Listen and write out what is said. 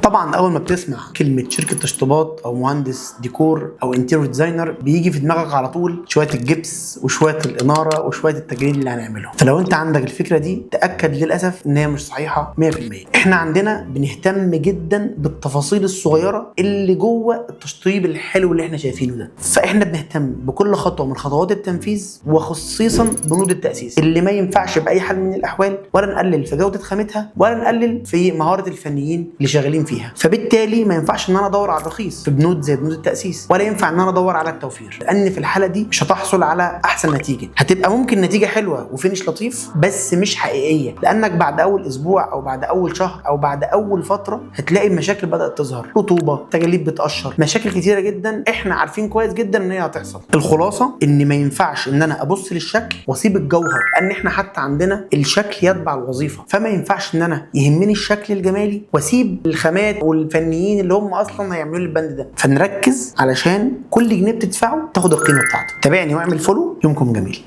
طبعا اول ما بتسمع كلمة شركة تشطيبات او مهندس ديكور او interior designer بيجي في دماغك على طول شوية الجبس وشوية الاناره وشوية التجليد اللي هنعمله. فلو انت عندك الفكرة دي تاكد للاسف ان هي مش صحيحه 100%. احنا عندنا بنهتم جدا بالتفاصيل الصغيرة اللي جوه التشطيب الحلو اللي احنا شايفينه ده، فاحنا بنهتم بكل خطوة من خطوات التنفيذ، وخصيصا بنود التاسيس اللي ما ينفعش باي حال من الاحوال ولا نقلل في جوده خامتها ولا نقلل في مهارة الفنيين اللي شغالين فيها. فبالتالي ما ينفعش ان انا ادور على الرخيص في بنود زي بنود التاسيس، ولا ينفع ان انا ادور على التوفير، لان في الحالة دي مش هتحصل على احسن نتيجة. هتبقى ممكن نتيجة حلوة و finish لطيف بس مش حقيقية، لانك بعد اول اسبوع او بعد اول شهر او بعد اول فترة هتلاقي المشاكل بدات تظهر، رطوبة، تجاليد بتقشر، مشاكل كتيرة جدا احنا عارفين كويس جدا ان هي هتحصل. الخلاصة ان ما ينفعش ان انا ابص للشكل واسيب الجوهر، لان احنا حتى عندنا الشكل يتبع الوظيفة، فما ينفعش ان انا يهمني الشكل الجمالي واسيب الخامات والفنيين اللي هم اصلا هيعملوا لي البند ده. فنركز علشان كل جنيه بتدفعه تاخد القيمة بتاعته. تابعني واعمل follow. يومكم جميل.